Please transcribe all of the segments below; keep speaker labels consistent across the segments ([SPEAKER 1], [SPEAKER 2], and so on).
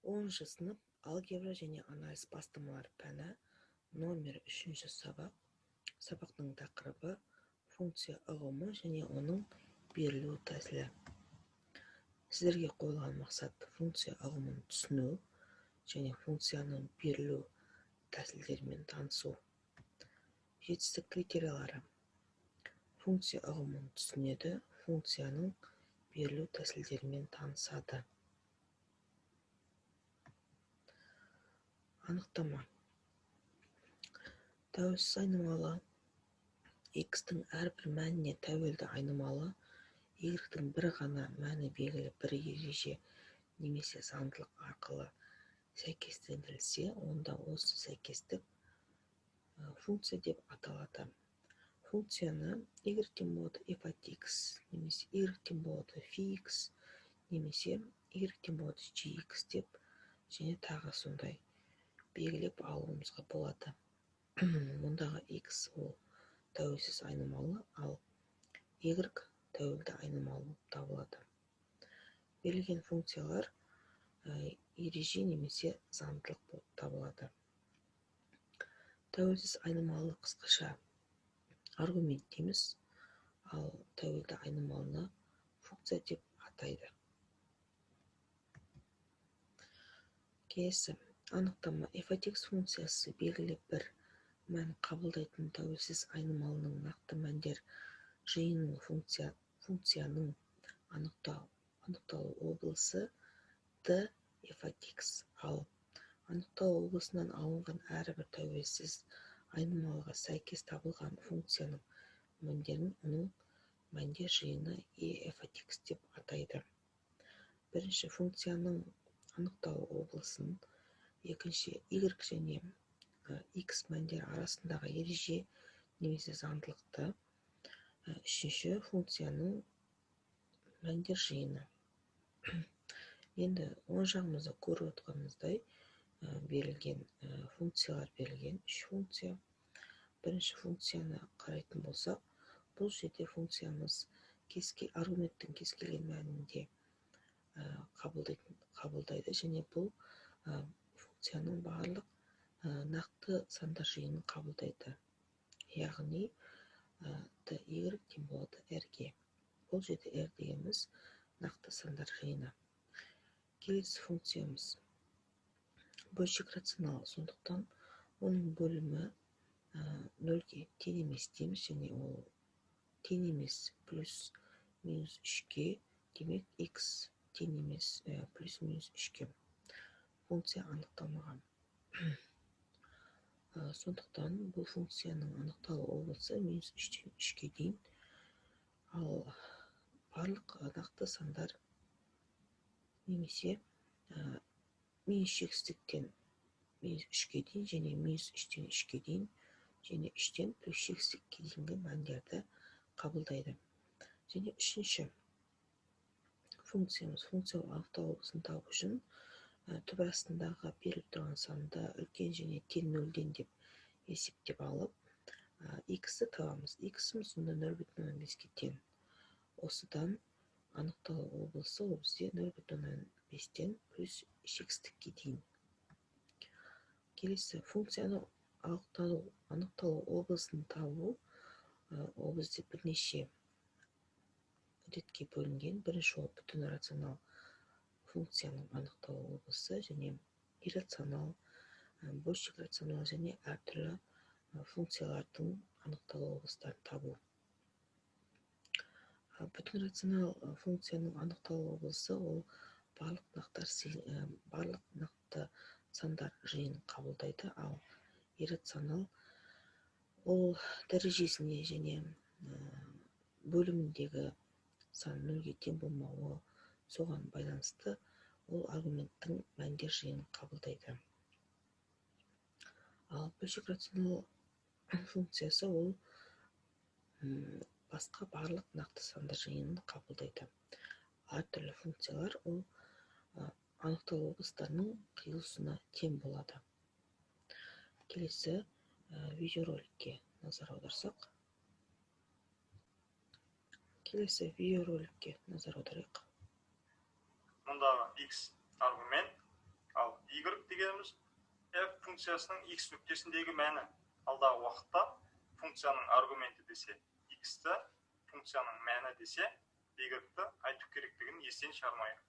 [SPEAKER 1] 10 сынып алгебра және анализ бастамалар пәні, номер 3 сабақ. Сабақтың тақырыбы функция ұғымы және оның берілу тәсілі. Сіздерге қойылған мақсат функция ұғымын түсіну және функцияның берілу тәсілдерімен танысу. Жетістік критериялары: функция ұғымын түсінеді, функцияның берілу тәсілдерімен танысады. Анықтама. Тәуелсіз айнымалы x-тің әрбір мәніне тәуелді айнымалы y-тің бір ғана мәні белгілі бір ереже немесе заңдылық арқылы сәйкестендірілсе, онда осы сәйкестік функция деп аталады. Функцияны y тең болады f от x немесе y тең болады phi x немесе y тең болады gx деп және тағы сондай белгілеп алуымызға болады. Мұндағы x ол тәуелсіз айнымалы, ал y тәуелді айнымалы болып табылады. Берілген функциялар ереже немесе заңдылық болып табылады. Тәуелсіз айнымалы қысқаша аргумент дейміз, ал тәуелді айнымалыны функция деп атайды. Келесі анықтама. F от x функциясы белгілі бір мән қабылдайтын тәуелсіз айнымалының нақты мәндер жиынының функцияның анықталу облысы d f от x, ал анықталу облысынан алынған әрбір тәуелсіз айнымалыға сәйкес табылған функцияның мәндерін оның мәндер жиыны e f от x деп атайды. Бірінші функцияның анықталу облысын, екінші y және x мәндері арасындағы ереже немесе заңдылықты, үшінші функцияның мәндер жиыны. Енді оң жағымызда көріп отырғанымыздай берілген функциялар берілген үш функция. Бірінші функцияны қарайтын болсақ, бұл жерде функциямыз аргументтің кез келген мәнінде қабылдайды және бұл функцияның барлық нақты сандар жиынын қабылдайды. Яғни dy тең болады r-ге. Бұл жерде r дегеніміз нақты сандар жиыны. Келесі функциямыз бөлшек рационал, сондықтан оның бөлімі 0-ге тең емес дейміз және ол тең емес плюс минус 3-ге, демек x тең емес плюс минус 3-ге. Функция анықталмаған. Сондықтан бұл функцияның анықталу облысы минус 3-тен 3-ке дейін, ал барлық нақты сандар немесе минус шексіздіктен минус 3-ке дейін және минус 3-тен 3-ке дейін және 3-тен плюс шексіздікке дейінгі мәндерді қабылдайды. Және үшінші функциямыз функция анықталу облысын табу үшін түбір астындағы беріліп тұрған санды үлкен және тең нөлден деп есептеп алып, x-ті табамыз. X-іміз сонда 0,5-ке тең. Осыдан анықталу облысы ол бізде 0,5-тен плюс шексіздікке дейін. Келесі функцияны анықталу облысын табу, ол бізде бірнеше ретке бөлінген. Бірінші ол бүтін рационал функцияның анықталу облысы және иррационал, бөлшек рационал және әртүрлі функциялардың анықталу облыстарын табу. Бүтін рационал функцияның анықталу облысы ол барлық нақты сандар жиынын қабылдайды, ал иррационал ол дәрежесіне және бөліміндегі сан нөлге тең болмауы, соған байланысты ол аргументтің мәндер жиынын қабылдайды. Ал бөлшек рационал функциясы ол басқа барлық нақты сандар жиынын қабылдайды. Әртүрлі функциялар ол анықталу облыстарының қиылысына тең болады. Келесі видеороликке назар аударсақ. Келесі видеороликке назар аударайық.
[SPEAKER 2] Мұндағы x аргумент, ал Y дегеніміз f функциясының x нүктесіндегі мәні. Алдағы уақытта функцияның аргументі десе x-ті, функцияның мәні десе y-ті айту керектігін естен шығармайық.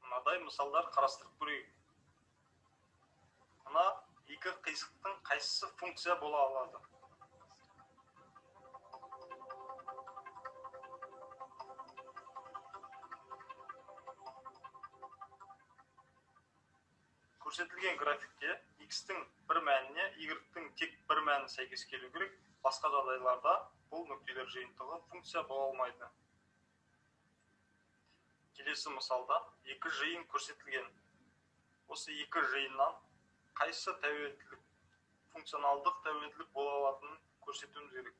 [SPEAKER 2] Мынадай мысалдар қарастырып көрейік. Мына екі қисықтың қайсысы функция бола алады? Көрсетілген графикте x-тің бір мәніне y-тің тек бір мәні сәйкес келу керек. Басқа жағдайларда бұл нүктелер жиынтығы функция бола алмайды. Келесі мысалда екі жиын көрсетілген. Осы екі жиыннан қайсы тәуелділік, функционалдық тәуелділік бола алатынын көрсетуіміз керек.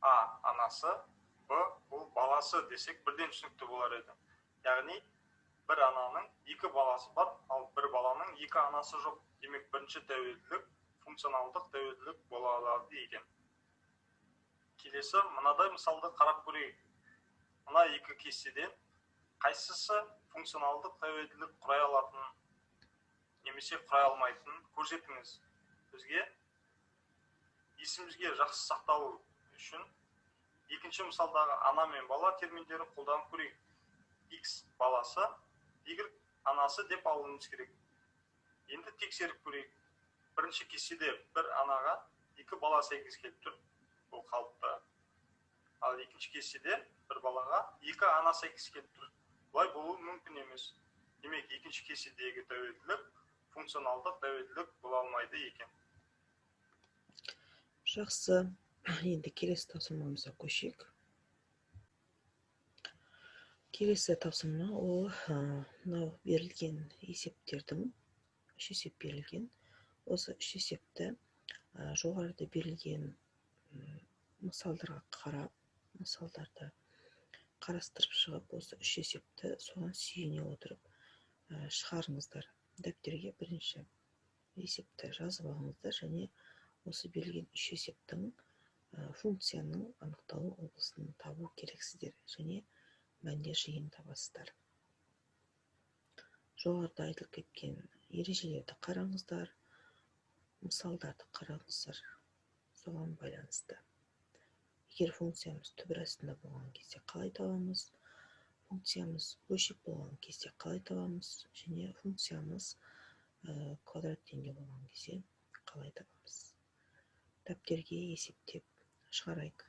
[SPEAKER 2] А анасы, Б ол баласы десек бірден түсінікті болар еді. Яғни бір ананың екі баласы бар, ал бір баланың екі анасы жоқ. Демек, бірінші тәуелділік функционалдық тәуелділік бола алады екен. Келесі мынадай мысалды қарап көрейік. Мына екі кестеден қайсысы функционалдық тәуелділік құрай алатынын немесе құрай алмайтынын көрсетіңіз. Бізге есімізге жақсы сақталу үшін екінші мысалдағы ана мен бала терминдерін қолданып көрейік. X баласы, Y анасы деп алуымыз керек. Енді тексеріп көрейік. Бірінші кестеде бір анаға екі бала сәйкес келіп тұр, бұл қалыпты. Ал екінші кестеде бір балаға екі ана сәйкес келіп тұр. Бұлай болуы мүмкін емес. Демек, екінші кестедегі тәуелділік функционалдық тәуелділік бола алмайды екен.
[SPEAKER 1] Жақсы. Енді келесі тапсырмамызға көшейік. Келесі тапсырма ол мынау берілген есептердің үш есеп берілген. Осы үш есепті жоғарыда берілген мысалдарға қарап, мысалдарды қарастырып шығып, осы үш есепті соған сүйене отырып шығарыңыздар. Дәптерге бірінші есепті жазып алыңыздар және осы берілген үш есептің функцияның анықталу облысын табу керексіздер және мәндер жиынын табасыздар. Жоғарыда айтылып кеткен ережелерді қараңыздар, мысалдарды қараңыздар, соған байланысты. Егер функциямыз түбір астында болған кезде қалай табамыз, функциямыз бөлшек болған кезде қалай табамыз және функциямыз квадрат теңде болған кезде қалай табамыз. Дәптерге есептеп шығарайық.